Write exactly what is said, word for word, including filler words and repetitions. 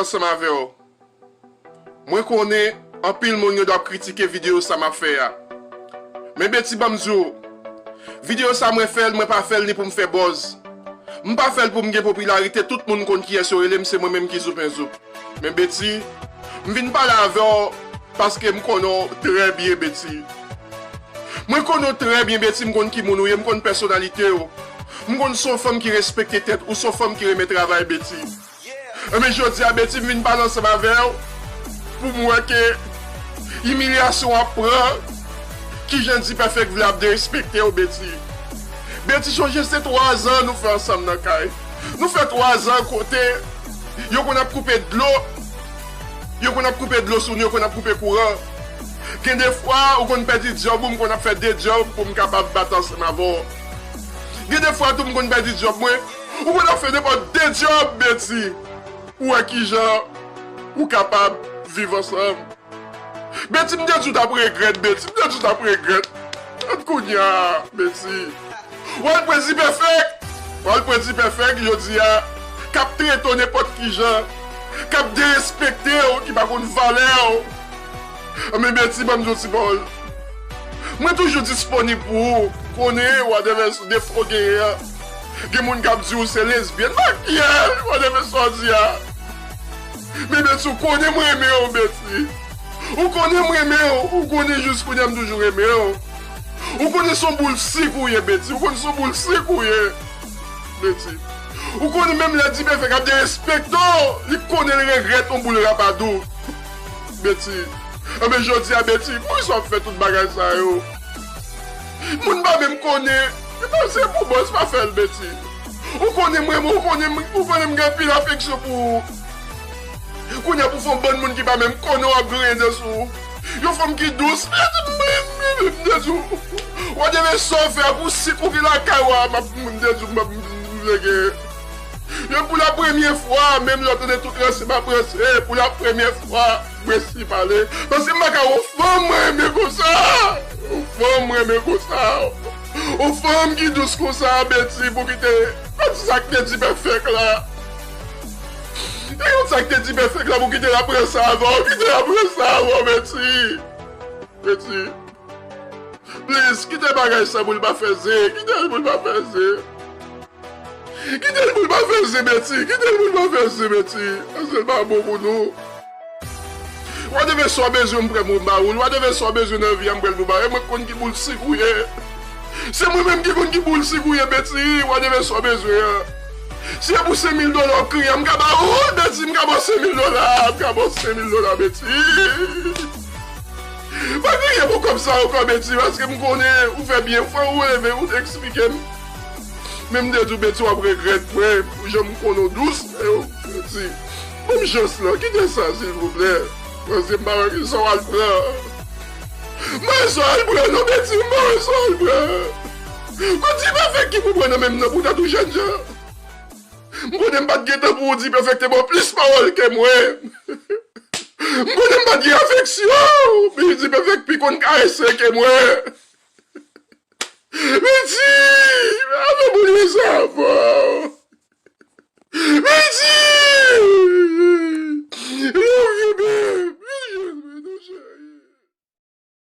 ansanm avè w. Mwen konnen anpil moun gen dwa ap kritike videyo sa m ap fè a. Men Betty, ban m di w, videyo sa mwen fè l, mwen pa fè l ni pou m fè buzz. M pa fè l pou m gen popilarite, tout moun konn kiyès yo rele m, se mwen menm ki Zoupen Zoup. Men Betty, m vin pale avè w paske m konnen w trè byen, Betty. Mwen konnen w trè byen, Betty, m konn ki moun ou ye, m konn pèsonalite w. M konn se yon fanm ki respekte tèt ou, se yon fanm ki renmen travay, Betty. Enben, jodi a, Betty, m vin pale ansanm avè w pou m wè ke imilyasyon w ap pran, kijan D-Perfect vle ap derespekte w, Betty. Betty, chonje se twa zan nou fè ansanm nan kay. Nou fè twa zan kote yo konn ap koupe dlo, yo konn ap koupe dlo sou nou, yo konn ap koupe kouran. Gen de fwa, ou konn pèdi djòb ou, m konn ap fè de djòb pou m kapab bat ansanm avè w. Gen de fwa tou, m konn pèdi djòb mwen, ou konn ap fè nenpòt de djòb, Betty. Ou wè kijan ou kapab viv ansanm. Betty, m te di w t ap regrèt, Betty, m te di w t ap regrèt. Gad kounye a, Betty. W al pran D-Perfect. W al pran D-Perfect jodi a, k ap trete w nenpòt kijan, k ap derespekte w, ki pa konn valè w. Anben, Betty, ban m di w ti pawòl. Mwen toujou disponib pou ou. Konnen, whatever defo w genyen an. Gen moun k ap di w se lesbyèn. Makiye, whatever sa w di a. Men Betty, ou konnen mwen renmen w, Betty. Ou konnen mwen renmen w. Ou konnen jis kounye a m toujou renmen w. Ou konnen se yon boul sik ou ye, Betty. Ou konnen se yon boul sik ou ye, Betty. Ou konnen menm lè D-Perfect ap derespekte w, li konnen l regrèt yon boul rapadou. Betty. Anben, jodi a, Betty, poukisa w ap fè tout bagay sa yo? Moun pa menm konnen. Se pou buzz, pa fè l, Betty. Ou konnen mwen, ou konnen, ou konnen m gen anpil afeksyon pou ou. Kounye a pou fè yon bann moun ki pa menm konnen w ap griyen dan sou ou. Yon fanm ki dous, m te di w, whatever sa w fè a pou sik ou ki lakay ou a, m ap, m te di w, m ap, m vle gen. Men pou la premye fwa, menm lè w tande tout ranse m ap ranse, pou la premye fwa, m resi pale. Paske m pa ka wè yon fanm mwen renmen konsa. Yon fanm mwen renmen konsa. Yon fanm ki dous konsa, Betty, pou kite. Gad sa k te D-Perfect la. E gad sa k te D-Perfect la pou kite l ap ranse avè w. Kite l ap ranse avè w, Betty. Betty. Please, kite bagay sa pou l pa fè zen. Kite l pou l pa fè zen. Kite l pou l pa fè zen, Betty. Kite l pou l pa fè zen, Betty. Paske l pa bon pou nou. Whatever sa w bezwen, m prè pou m ba ou l. Whatever sa w bezwen nan vi a, m prè pou m ba ou. E mwen k konn ki boul sik ou ye. Se mwen menm ki konn ki boul sik ou ye, Betty. Whatever sa w bezwen an. Si se pou senk mil dola w kriye a, m ka ba ou l, Betty. M ka ba w senk mil dola. M ka ba w senk mil dola, Betty. Pa kriye pou kòb sa ankò, Betty, paske m konnen ou fè byen, fò ou leve, ou te eksplike m. Men m te di w, Betty, w ap regrèt mwen, pou jan m konnen w dous, men w, Betty. Ban m chans lan, kite sa, silvouplè. Paske m pa wè kisa w al pran. M pa wè sa w al pran, non, Betty, m pa wè sa w al pran. Kot D-Perfect ki pou pran nan men m nan pou w ta tou jèn jan? M konnen m pa t gen tan pou w D-Perfect te ba w plis pawòl ke mwen. M konnen m pa t gen afeksyon, men D-Perfect pi konn karese ke mwen. Menti! Avè moun sa fò.